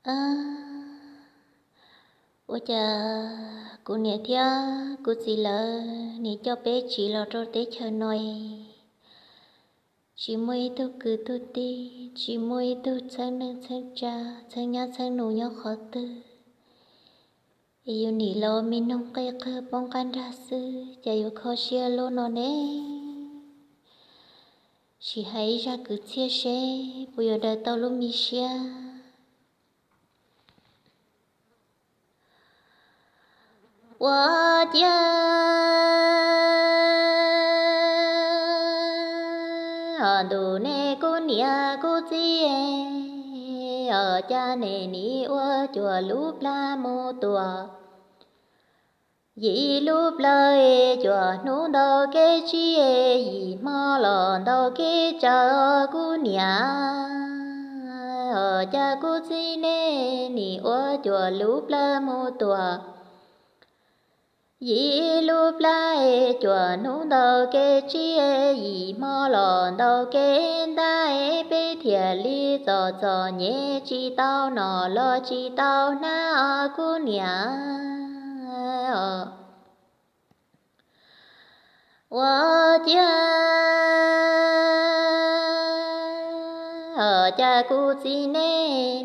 Ab, ua cas kuv niam thiab kuv txiv lawv nim coj peb tsiv los rau teb chaws no es tsis muaj ib tug kwv tug tij, tsis muaj ib tug txheeb neej txheeb tsa, txheeb nyab txheeb nus nyob qhov twg, es yus nim los me noog qe qawg poob qab nrag xwb, cas yuav kho siab luaj no ne? Sim hais ib zaj kwv txhiaj seb puas yuav daws tau lub me siab. Ua ciav ntuj ne kuv niam kuv txiv, ua cas ne nim ua cuag lub plag mus tuag. Yim lub plawv cuag hnub ntau kev tsib, yim hmo los ntau kev tsawv kuv niam. Ua cas kuv txiv ne nim ua cuag lub plawv mus tuag. Yim lub plawv cuag hnub ntau kev tsib, yim hmo los ntau kev ntais, peb thiaj li txom txom nyem tsis tau noj los tsis tau hnav os kuv niam. Ua ciav cas kuv txiv ne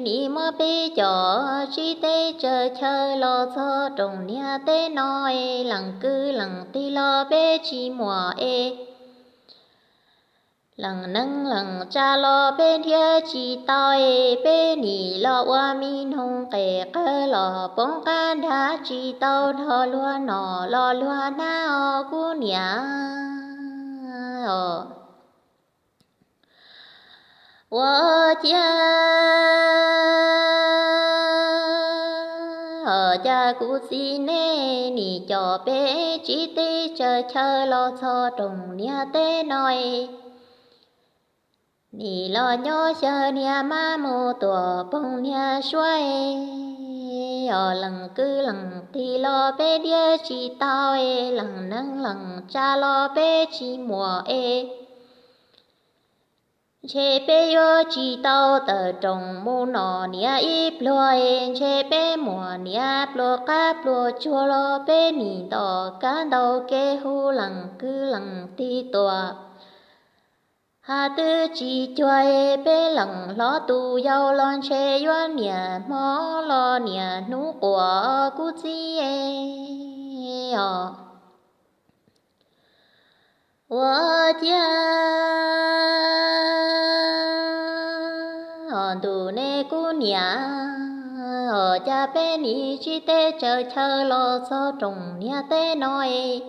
nim muab peb coj tsib teb tsaws chaw los txog rooj niam teb no es lees kwv lees tij los peb tsis muaj es lees neeb lees tsa los peb nrhiav tsis tau es peb nim los ua me noog qe qawg los poob qab nrag tsis tau dhau luag noj los luag hnav os kuv niam. Ua ciav cas kuv txiv ne nim coj peb tsib teb tsaws chaw los txog rooj niam teb no es nim los nyob xyaw niag mab mus tuam poog niag suab es os lees kwv lees tij los peb nrhiav tsis tau es lees neeb lees tsa los peb tsis muaj es ntshe peb yuav tsis tau tawm rooj mus noj niam ib pluag es ntshe peb muaj niam pluag qab pluag tsuag los peb nim nto kab ntau kev hu lees kwv lees tij tuaj. Has twb tsis cuag es peb lees hlob tus yau los ntshe yuav niam hmo los niam hnub quas kuv txiv os. Ua ciav ntuj ne kuv niam, os cas peb nim tsib teb tsaws chaw los txog rooj niam teb no es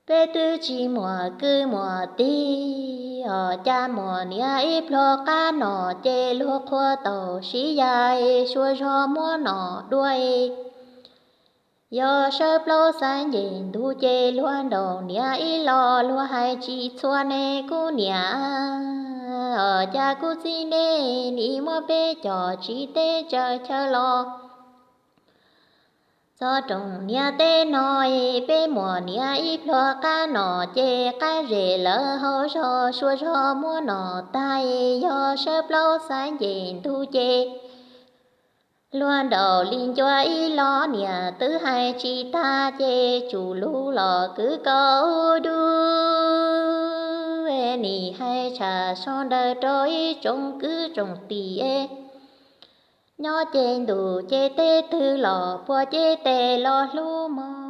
peb twb tsis muaj kwv muaj tij, os cas muaj niam ib pluag qab noj ces luag qhuav tau siv ya es suav zog muab noj dua es yog sawv plaub xaiv nce ntug ces luag nraum niam ib los luag hais tsis txhua ne kuv niam, os cas kuv txiv ne nim muab peb coj tsib teb tsaws chaw los txog rooj niam teb no es peb muaj niam ib pluag qab noj ces qab zem lawv hauv zog suav zog muab noj tag es yog sawv plaub xaiv nce ntug ces luag nraum li ncua ib los niam twb hais tsis tag ces tsum lug los kwv kaum dub, nim hais tshaj so ntawm rau ib tsoom kwv tsoom tij es nyob ces ntuj ces teb twg los puag ces tes los hlub mog.